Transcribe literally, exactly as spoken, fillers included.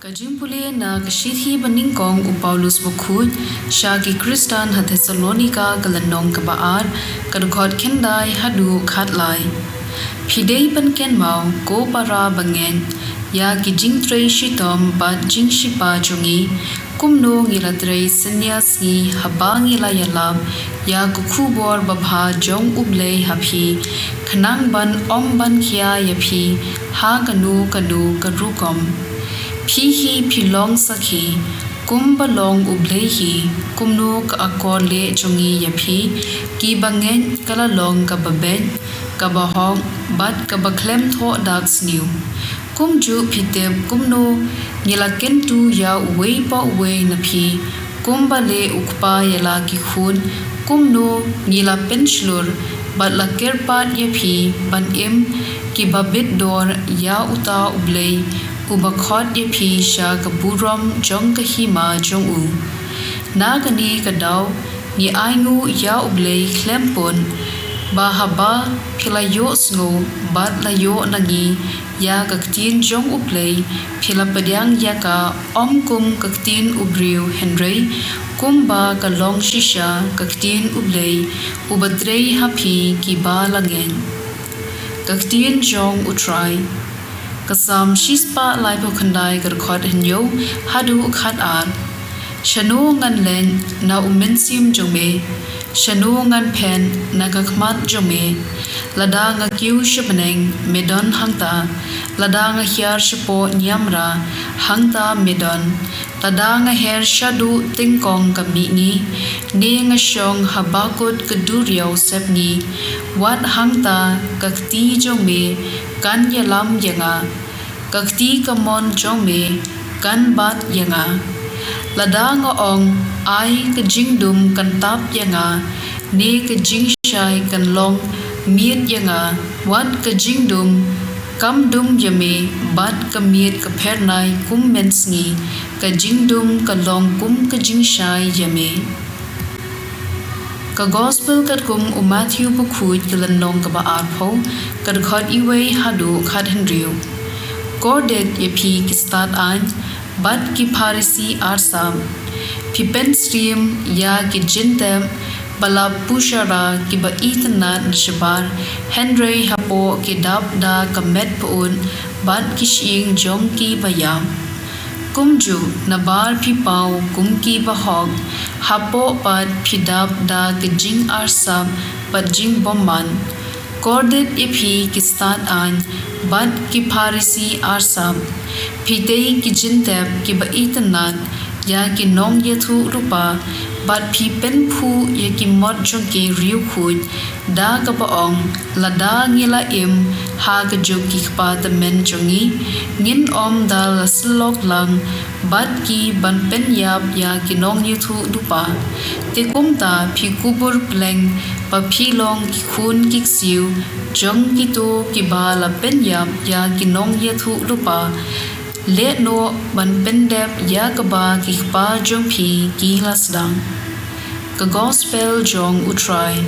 Ka jingpule na ka shithi ba nyngkong u Paulus bakhuid sha ki Khristan ha Thessalonika, ka lynnong kaba ar, ka dkhot khyndai haduh khatlai. Phi dei ban kynmaw, ko para bangeit, ïa ki jingtrei shitom bad jingshipa jong ngi, kumno ngi la trei synñia sngi haba ngi la ïalap ïa ka khubor babha jong U Blei ha phi, khnang ban ym ban khia ïa phi ha kano kano ka rukom. Phi hi phi long sakhi, kumba long U Blei hi, kumno ka akor leh jong ngi ïa phi ki bangeit ka la long kaba beit, kaba hok bad kaba khlem thoh dak sniew. Kumjuh phi tip kumno ngi la kyntu ïa uwei pa uwei na phi, kumba leh u kpa ïa la ki khun, kumno ngi la pynshlur bad la kyrpad ïa phi ban im kiba bit dor ïa uta U Blei uba khot ïa phi sha ka burom jong ka hima jong u. Na kane ka daw ngi ainguh ïa U Blei khlem pud, ba haba phi la ïohsngew bad la ïoh na ngi ïa ka ktien jong U Blei, phi la pdiang ïa ka, ym kum ka ktien u briew hynrei kumba ka long shisha ka ktien U Blei uba trei ha phi kiba la ngeit. Ka ktien jong U Trai. Ka Salm shispah laiphew khyndai, ka dkhot hynñiew haduh khatar. Shano ngan leit na u mynsiem jong me? Shano ngan phet na ka khmat jong me? Lada nga kiew sha bneng, me don hangta. Lada nga hiar shapoh niamra, hangta me don. Lada nga her shaduh tyngkong ka mihngi, ne nga shong ha bakut ka duriaw sepngi, wat hangta ka kti jong me kan ïalam ïa nga. Ka kti kamon jong me kan bat ïa nga. Lada nga ong, ai ka jingdum kan tap ïa nga, ne ka jingshai kan long miet ïa nga, wat ka jingdum kam dum ïa me, bad ka miet ka phyrnai kum mynsngi, ka jingdum ka long kum ka jingshai ïa me. Ka Gospel katkum u Matthew bakhuid, ka lynnong kaba arphew, ka dkhot iwei haduh khathynriew. Kordit ïa phi ki stad aiñ bad ki Pharisi arsap. Phi pynsyriem ïa ki jingtep ba la pushara kiba itynnad na shabar, hynrei hapoh ki dap da ka met pyut bad ki shyieng jong kiba ïap. Kumjuh nabar phi paw kum kiba hok, hapoh pat phi dap da ka jingarsap bad jingbymman. Kordit ïa phi ki stad aiñ bad ki Pharisi arsap. Phi tei ki jingtep kiba itynnad ïa ki nongïathuhlypa, bad phi pynphuh ïa ki mot jong ki riewkhuid, da kaba ong, lada ngi la im ha kajuh ki kpa tymmen jong ngi, ngin ym da la syllok lang bad ki ban pynïap ïa ki nongïathuhlypa. Te kumta phi kubur pleng, ba phi long ki khun ki ksiew jong kito kiba la pynïap ïa ki nongïathuhlypa. Leh noh ban pyndep ïa kaba ki kpa jong phi ki la sdang. Ka Gospel jong U Trai.